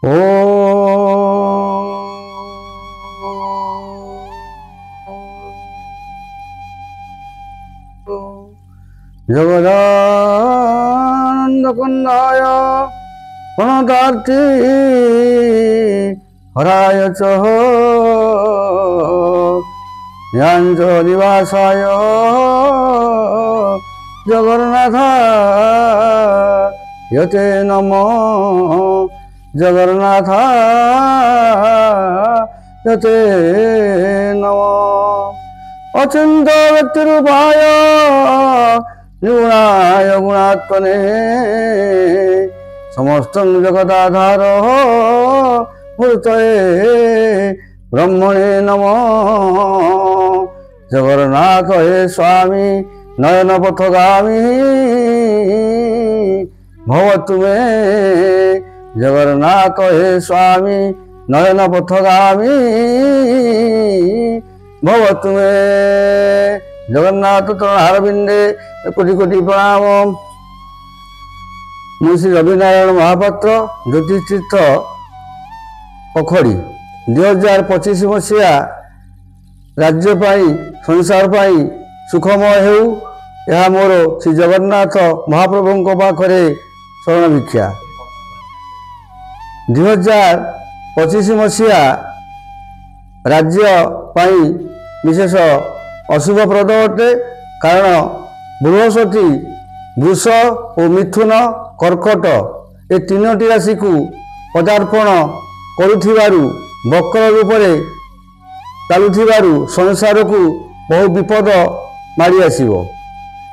ଓ ଜଗଦାନନ୍ଦ କନ୍ଦାୟ ପ୍ରଣତାର୍ଥୀ ହରାୟ ଚ ୟାଞ୍ଚ ନିବାସାୟ ଜଗନ୍ନାଥ ୟତେ ନମ, ଜଗନ୍ନାଥ ୟତେ ନମ। ଅଚିନ୍ତ ବ୍ୟକ୍ତି ରୂପାୟ ନିର୍ଗୁଣାୟ ଗୁଣାତ୍ମନେ ସମସ୍ତ ଜଗଦାଧାର ମୂର୍ତ୍ତୟେ ବ୍ରହ୍ମଣେ ନମ। ଜଗନ୍ନାଥ ହେ ସ୍ୱାମୀ ନୟନ ପଥଗାମୀ ଭବ ତୁମେ, ଜଗନ୍ନାଥ ହେ ସ୍ୱାମୀ ନୟନ ପଥଗାମୀ ଭବ ତୁମେ। ଜଗନ୍ନାଥ ଚରଣାରବିନ୍ଦେ କୋଟି କୋଟି ପ୍ରଣାମ। ମୁଁ ଶ୍ରୀ ରବିନାରାୟଣ ମହାପାତ୍ର, ଜ୍ୟୋତିଷ ତୀର୍ଥ ପୋଖରୀ। 2025 ମସିହା ରାଜ୍ୟ ପାଇଁ, ସଂସାର ପାଇଁ ସୁଖମୟ ହେଉ, ଏହା ମୋର ଶ୍ରୀ ଜଗନ୍ନାଥ ମହାପ୍ରଭୁଙ୍କ ପାଖରେ ଶରଣ ଭିକ୍ଷା। 2025 ମସିହା ରାଜ୍ୟ ପାଇଁ ବିଶେଷ ଅଶୁଭପ୍ରଦ ଅଟେ, କାରଣ ବୃହସ୍ପତି ବୃଷ ଓ ମିଥୁନ କର୍କଟ ଏ ତିନୋଟି ରାଶିକୁ ପଦାର୍ପଣ କରୁଥିବାରୁ, ବକ୍ର ରୂପରେ ଚାଲୁଥିବାରୁ ସଂସାରକୁ ବହୁ ବିପଦ ମାଡ଼ି ଆସିବ।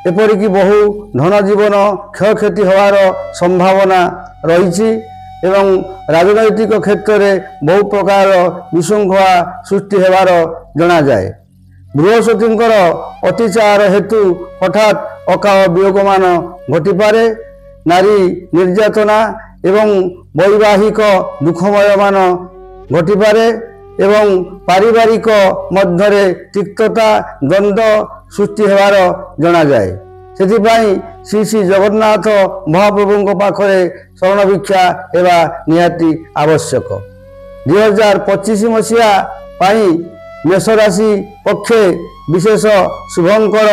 ଏପରିକି ବହୁ ଧନ ଜୀବନ କ୍ଷୟକ୍ଷତି ହେବାର ସମ୍ଭାବନା ରହିଛି ଏବଂ ରାଜନୈତିକ କ୍ଷେତ୍ରରେ ବହୁ ପ୍ରକାର ବିଶୃଙ୍ଖଳା ସୃଷ୍ଟି ହେବାର ଜଣାଯାଏ। ବୃହସ୍ପତିଙ୍କର ଅତିଚାର ହେତୁ ହଠାତ୍ ଅକାଳ ବିୟୋଗମାନ ଘଟିପାରେ। ନାରୀ ନିର୍ଯାତନା ଏବଂ ବୈବାହିକ ଦୁଃଖମୟମାନ ଘଟିପାରେ ଏବଂ ପାରିବାରିକ ମଧ୍ୟରେ ତିକ୍ତତା ଦ୍ୱନ୍ଦ୍ୱ ସୃଷ୍ଟି ହେବାର ଜଣାଯାଏ। ସେଥିପାଇଁ ଶ୍ରୀ ଶ୍ରୀ ଜଗନ୍ନାଥ ମହାପ୍ରଭୁଙ୍କ ପାଖରେ ଶରଣ ଭିକ୍ଷା ହେବା ନିହାତି ଆବଶ୍ୟକ। 2025 ମସିହା ପାଇଁ ମେଷ ରାଶି ପକ୍ଷେ ବିଶେଷ ଶୁଭଙ୍କର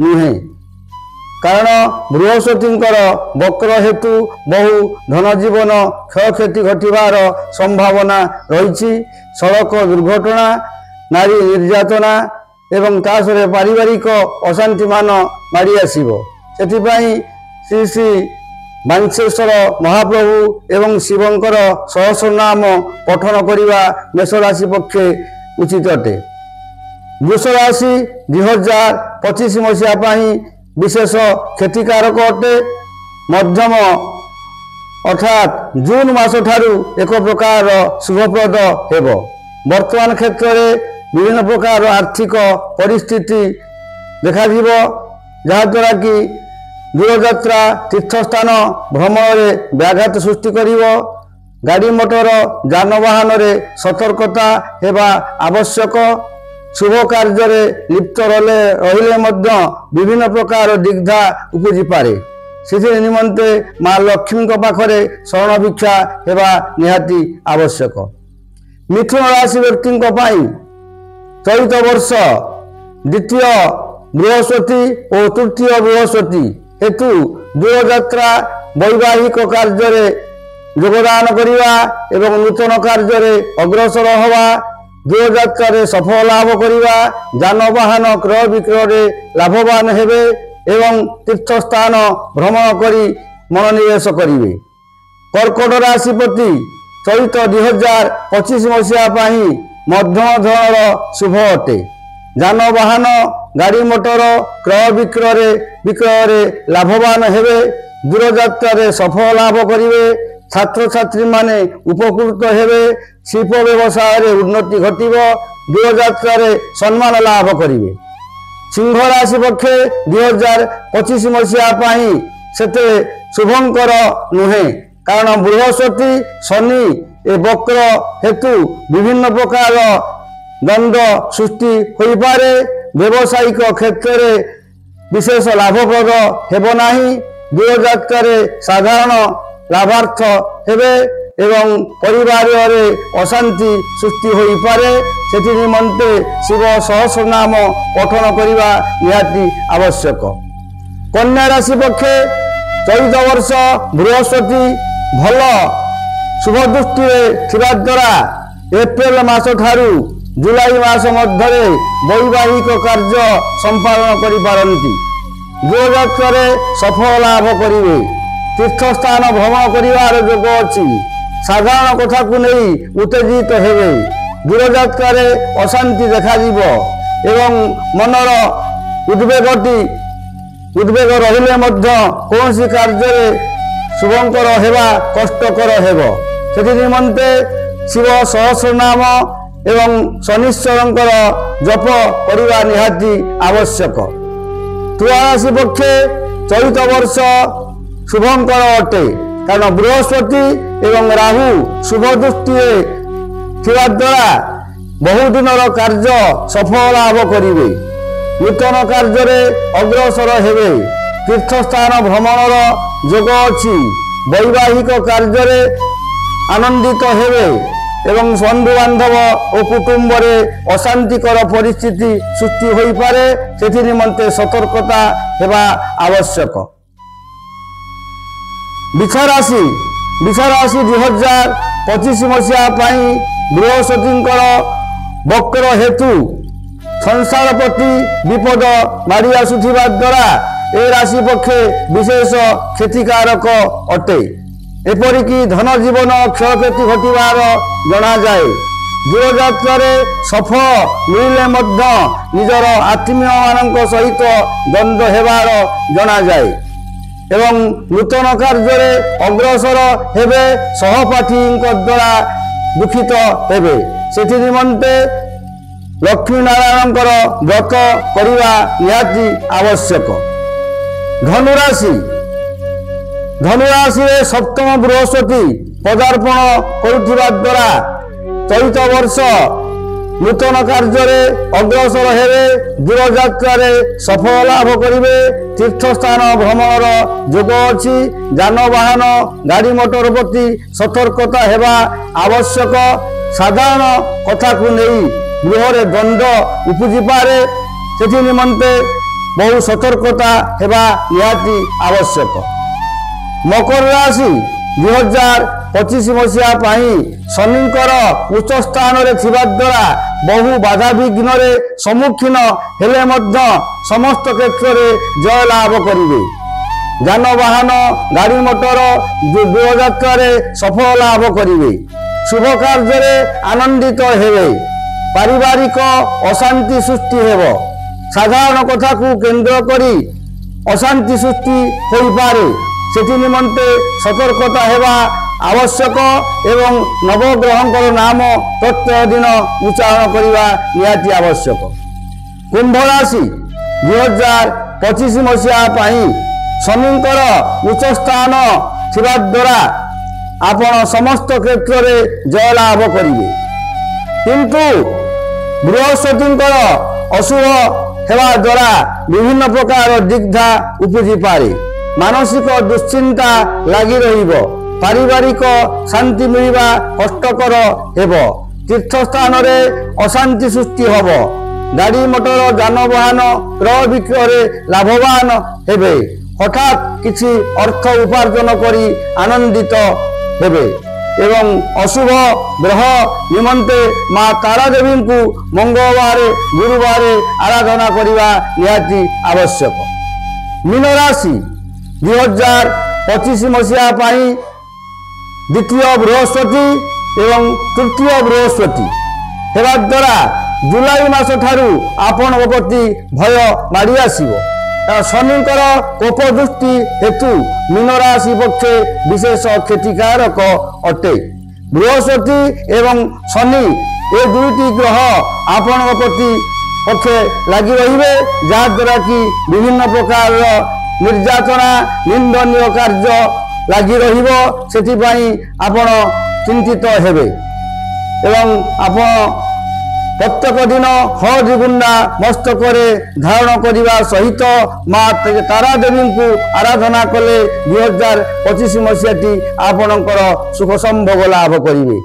ନୁହେଁ, କାରଣ ବୃହସ୍ପତିଙ୍କର ବକ୍ର ହେତୁ ବହୁ ଧନଜୀବନ କ୍ଷୟକ୍ଷତି ଘଟିବାର ସମ୍ଭାବନା ରହିଛି। ସଡ଼କ ଦୁର୍ଘଟଣା, ନାରୀ ନିର୍ଯାତନା ଏବଂ ତା ସହ ପାରିବାରିକ ଅଶାନ୍ତିମାନ ମାଡ଼ି ଆସିବ। ସେଥିପାଇଁ ଶ୍ରୀ ଶ୍ରୀ ବାଞ୍ଚେଶ୍ୱର ମହାପ୍ରଭୁ ଏବଂ ଶିବଙ୍କର ସହସ୍ର ନାମ ପଠନ କରିବା ମେଷ ରାଶି ପକ୍ଷେ ଉଚିତ ଅଟେ। ବୃଷ ରାଶି 2025 ମସିହା ପାଇଁ ବିଶେଷ କ୍ଷତିକାରକ ଅଟେ। ମଧ୍ୟମ ଅର୍ଥାତ୍ ଜୁନ୍ ମାସ ଠାରୁ ଏକ ପ୍ରକାର ଶୁଭପ୍ରଦ ହେବ। ବର୍ତ୍ତମାନ କ୍ଷେତ୍ରରେ ବିଭିନ୍ନ ପ୍ରକାର ଆର୍ଥିକ ପରିସ୍ଥିତି ଦେଖାଯିବ, ଯାହାଦ୍ୱାରା କି ଦୂରଯାତ୍ରା, ତୀର୍ଥସ୍ଥାନ ଭ୍ରମଣରେ ବ୍ୟାଘାତ ସୃଷ୍ଟି କରିବ। ଗାଡ଼ି ମଟର ଯାନବାହନରେ ସତର୍କତା ହେବା ଆବଶ୍ୟକ। ଶୁଭ କାର୍ଯ୍ୟରେ ଲିପ୍ତ ରହିଲେ ମଧ୍ୟ ବିଭିନ୍ନ ପ୍ରକାର ଦିଗ୍ଧା ଉପୁଜିପାରେ। ସେଥି ନିମନ୍ତେ ମା ଲକ୍ଷ୍ମୀଙ୍କ ପାଖରେ ଶରଣ ଭିକ୍ଷା ହେବା ନିହାତି ଆବଶ୍ୟକ। ମିଥୁନ ରାଶି ବ୍ୟକ୍ତିଙ୍କ ପାଇଁ ଚଳିତ ବର୍ଷ ଦ୍ୱିତୀୟ ବୃହସ୍ପତି ଓ ତୃତୀୟ ବୃହସ୍ପତି ହେତୁ ଦୂରଯାତ୍ରା, ବୈବାହିକ କାର୍ଯ୍ୟରେ ଯୋଗଦାନ କରିବା ଏବଂ ନୂତନ କାର୍ଯ୍ୟରେ ଅଗ୍ରସର ହେବା, ଦୂରଯାତ୍ରାରେ ସଫଳ ଲାଭ କରିବା, ଯାନବାହନ କ୍ରୟ ବିକ୍ରୟରେ ଲାଭବାନ ହେବେ ଏବଂ ତୀର୍ଥସ୍ଥାନ ଭ୍ରମଣ କରି ମନୋନିବେଶ କରିବେ। କର୍କଟ ରାଶି ପ୍ରତି ଚଳିତ 2025 ମସିହା ପାଇଁ ମଧ୍ୟମ ଧରଣର ଶୁଭ ଅଟେ। ଯାନବାହନ, ଗାଡ଼ି ମଟର କ୍ରୟ ବିକ୍ରୟରେ ଲାଭବାନ ହେବେ। ଦୂରଯାତ୍ରାରେ ସଫଳ ଲାଭ କରିବେ। ଛାତ୍ରଛାତ୍ରୀମାନେ ଉପକୃତ ହେବେ। ଶିଳ୍ପ ବ୍ୟବସାୟରେ ଉନ୍ନତି ଘଟିବ। ଦୂରଯାତ୍ରାରେ ସମ୍ମାନ ଲାଭ କରିବେ। ସିଂହ ରାଶି ପକ୍ଷେ 2025 ମସିହା ପାଇଁ ସେତେ ଶୁଭଙ୍କର ନୁହେଁ, କାରଣ ବୃହସ୍ପତି ଶନି ଏ ବକ୍ର ହେତୁ ବିଭିନ୍ନ ପ୍ରକାର ଦ୍ୱନ୍ଦ୍ୱ ସୃଷ୍ଟି ହୋଇପାରେ। ବ୍ୟବସାୟିକ କ୍ଷେତ୍ରରେ ବିଶେଷ ଲାଭପ୍ରଦ ହେବ ନାହିଁ। ଦୂରଯାତ୍ରାରେ ସାଧାରଣ ଲାଭାର୍ଥ ହେବେ ଏବଂ ପରିବାରରେ ଅଶାନ୍ତି ସୃଷ୍ଟି ହୋଇପାରେ। ସେଥି ନିମନ୍ତେ ଶିବ ସହସ୍ର ନାମ ପଠନ କରିବା ନିହାତି ଆବଶ୍ୟକ। କନ୍ୟା ରାଶି ପକ୍ଷେ ଚଳିତ ବର୍ଷ ବୃହସ୍ପତି ଭଲ ଶୁଭ ଦୃଷ୍ଟିରେ ଥିବା ଦ୍ୱାରା ଏପ୍ରିଲ ମାସ ଠାରୁ ଜୁଲାଇ ମାସ ମଧ୍ୟରେ ବୈବାହିକ କାର୍ଯ୍ୟ ସମ୍ପାଦନ କରିପାରନ୍ତି। ଦୂରଯାତ୍ରାରେ ସଫଳ ଲାଭ କରିବେ। ତୀର୍ଥସ୍ଥାନ ଭ୍ରମଣ କରିବାର ଯୋଗ ଅଛି। ସାଧାରଣ କଥାକୁ ନେଇ ଉତ୍ତେଜିତ ହେବେ। ଦୂରଯାତ୍ରାରେ ଅଶାନ୍ତି ଦେଖାଯିବ ଏବଂ ମନର ଉଦ୍ବେଗ ରହିଲେ ମଧ୍ୟ କୌଣସି କାର୍ଯ୍ୟରେ ଶୁଭଙ୍କର ହେବା କଷ୍ଟକର ହେବ। ସେଥି ନିମନ୍ତେ ଶିବ ସହସ୍ର ନାମ ଏବଂ ଶନୀଶ୍ୱରଙ୍କର ଜପ କରିବା ନିହାତି ଆବଶ୍ୟକ। ତୁଳା ରାଶି ପକ୍ଷେ ଚଳିତ ବର୍ଷ ଶୁଭଙ୍କର ଅଟେ, କାରଣ ବୃହସ୍ପତି ଏବଂ ରାହୁ ଶୁଭ ଦୃଷ୍ଟିରେ ଥିବା ଦ୍ୱାରା ବହୁଦିନର କାର୍ଯ୍ୟ ସଫଳ ଲାଭ କରିବେ। ନୂତନ କାର୍ଯ୍ୟରେ ଅଗ୍ରସର ହେବେ। ତୀର୍ଥସ୍ଥାନ ଭ୍ରମଣର ଯୋଗ ଅଛି। ବୈବାହିକ କାର୍ଯ୍ୟରେ ଆନନ୍ଦିତ ହେବେ ଏବଂ ବନ୍ଧୁବାନ୍ଧବ ଓ କୁଟୁମ୍ବରେ ଅଶାନ୍ତିକର ପରିସ୍ଥିତି ସୃଷ୍ଟି ହୋଇପାରେ। ସେଥି ନିମନ୍ତେ ସତର୍କତା ହେବା ଆବଶ୍ୟକ। ବିଛା ରାଶି, ବିଛା ରାଶି 2025 ମସିହା ପାଇଁ ବୃହସ୍ପତିଙ୍କର ବକ୍ର ହେତୁ ସଂସାର ପ୍ରତି ବିପଦ ମାଡ଼ି ଆସୁଥିବା ଦ୍ୱାରା ଏ ରାଶି ପକ୍ଷେ ବିଶେଷ କ୍ଷତିକାରକ ଅଟେ। ଏପରିକି ଧନ ଜୀବନ କ୍ଷୟକ୍ଷତି ଘଟିବାର ଜଣାଯାଏ। ଦୂରଯାତ୍ରାରେ ସଫଳ ମିଳିଲେ ମଧ୍ୟ ନିଜର ଆତ୍ମୀୟମାନଙ୍କ ସହିତ ଦ୍ୱନ୍ଦ୍ୱ ହେବାର ଜଣାଯାଏ ଏବଂ ନୂତନ କାର୍ଯ୍ୟରେ ଅଗ୍ରସର ହେବେ, ସହପାଠୀଙ୍କ ଦ୍ୱାରା ଦୁଃଖିତ ହେବେ। ସେଥି ନିମନ୍ତେ ଲକ୍ଷ୍ମୀ ନାରାୟଣଙ୍କର ବ୍ରତ କରିବା ନିହାତି ଆବଶ୍ୟକ। ଧନୁରାଶି, ଧନୁରାଶିରେ ସପ୍ତମ ବୃହସ୍ପତି ପଦାର୍ପଣ କରୁଥିବା ଦ୍ୱାରା ଚଳିତ ବର୍ଷ ନୂତନ କାର୍ଯ୍ୟରେ ଅଗ୍ରସର ହେବେ, ଦୂରଯାତ୍ରାରେ ସଫଳ ଲାଭ କରିବେ। ତୀର୍ଥସ୍ଥାନ ଭ୍ରମଣର ଯୋଗ ଅଛି। ଯାନବାହନ ଗାଡ଼ି ମଟର ପ୍ରତି ସତର୍କତା ହେବା ଆବଶ୍ୟକ। ସାଧାରଣ କଥାକୁ ନେଇ ଗୃହରେ ଦ୍ୱନ୍ଦ୍ୱ ଉପୁଜିପାରେ। ସେଥି ନିମନ୍ତେ ବହୁ ସତର୍କତା ହେବା ନିହାତି ଆବଶ୍ୟକ। ମକର ରାଶି 2025 ମସିହା ପାଇଁ ଶନିଙ୍କର ଉଚ୍ଚ ସ୍ଥାନରେ ଥିବା ଦ୍ୱାରା ବହୁ ବାଧାବିଘ୍ନରେ ସମ୍ମୁଖୀନ ହେଲେ ମଧ୍ୟ ସମସ୍ତ କ୍ଷେତ୍ରରେ ଜୟ ଲାଭ କରିବେ। ଯାନବାହନ ଗାଡ଼ି ମଟର ଦୂରଯାତ୍ରାରେ ସଫଳ ଲାଭ କରିବେ। ଶୁଭ କାର୍ଯ୍ୟରେ ଆନନ୍ଦିତ ହେବେ। ପାରିବାରିକ ଅଶାନ୍ତି ସୃଷ୍ଟି ହେବ। ସାଧାରଣ କଥାକୁ କେନ୍ଦ୍ର କରି ଅଶାନ୍ତି ସୃଷ୍ଟି ହୋଇପାରେ। ସେଥି ନିମନ୍ତେ ସତର୍କତା ହେବା ଆବଶ୍ୟକ ଏବଂ ନବଗ୍ରହଙ୍କର ନାମ ପ୍ରତ୍ୟେକ ଦିନ ଉଚ୍ଚାରଣ କରିବା ନିହାତି ଆବଶ୍ୟକ। କୁମ୍ଭ ରାଶି 2025 ମସିହା ପାଇଁ ଶନିଙ୍କର ଉଚ୍ଚ ସ୍ଥାନ ଥିବା ଦ୍ୱାରା ଆପଣ ସମସ୍ତ କ୍ଷେତ୍ରରେ ଜୟଲାଭ କରିବେ। କିନ୍ତୁ ବୃହସ୍ପତିଙ୍କର ଅଶୁଭ ହେବା ଦ୍ୱାରା ବିଭିନ୍ନ ପ୍ରକାର ଦିଗ୍ଧା ଉପୁଜିପାରେ। ମାନସିକ ଦୁଶ୍ଚିନ୍ତା ଲାଗି ରହିବ। ପାରିବାରିକ ଶାନ୍ତି ମିଳିବା କଷ୍ଟକର ହେବ। ତୀର୍ଥସ୍ଥାନରେ ଅଶାନ୍ତି ସୃଷ୍ଟି ହେବ। ଗାଡ଼ି ମଟର ଯାନବାହନ କ୍ରୟ ବିକ୍ରୟରେ ଲାଭବାନ ହେବେ। ହଠାତ୍ କିଛି ଅର୍ଥ ଉପାର୍ଜନ କରି ଆନନ୍ଦିତ ହେବେ ଏବଂ ଅଶୁଭ ଗ୍ରହ ନିମନ୍ତେ ମା ତାରାଦେବୀଙ୍କୁ ମଙ୍ଗଳବାର ଗୁରୁବାର ଆରାଧନା କରିବା ନିହାତି ଆବଶ୍ୟକ। ମୀନ ରାଶି 2025 ମସିହା ପାଇଁ ଦ୍ୱିତୀୟ ବୃହସ୍ପତି ଏବଂ ତୃତୀୟ ବୃହସ୍ପତି ହେବା ଦ୍ୱାରା ଜୁଲାଇ ମାସ ଠାରୁ ଆପଣଙ୍କ ପ୍ରତି ଭୟ ମାଡ଼ି ଆସିବ। କାରଣ ଶନିଙ୍କର କୋପ ଦୃଷ୍ଟି ହେତୁ ମୀନ ରାଶି ପକ୍ଷେ ବିଶେଷ କ୍ଷତିକାରକ ଅଟେ। ବୃହସ୍ପତି ଏବଂ ଶନି ଏ ଦୁଇଟି ଗ୍ରହ ଆପଣଙ୍କ ପ୍ରତି ପକ୍ଷେ ଲାଗି ରହିବେ, ଯାହାଦ୍ୱାରା କି ବିଭିନ୍ନ ପ୍ରକାରର ନିର୍ଯାତନା ନିନ୍ଦନୀୟ କାର୍ଯ୍ୟ ଲାଗି ରହିବ। ସେଥିପାଇଁ ଆପଣ ଚିନ୍ତିତ ହେବେ ଏବଂ ଆପଣ ପ୍ରତ୍ୟେକ ଦିନ ହଳଦୀ ଗୁଣ୍ଡା ମସ୍ତକରେ ଧାରଣ କରିବା ସହିତ ମା ତାରାଦେବୀଙ୍କୁ ଆରାଧନା କଲେ 2025 ମସିହାଟି ଆପଣଙ୍କର ସୁଖ ସମ୍ଭୋଗ ଲାଭ କରିବେ।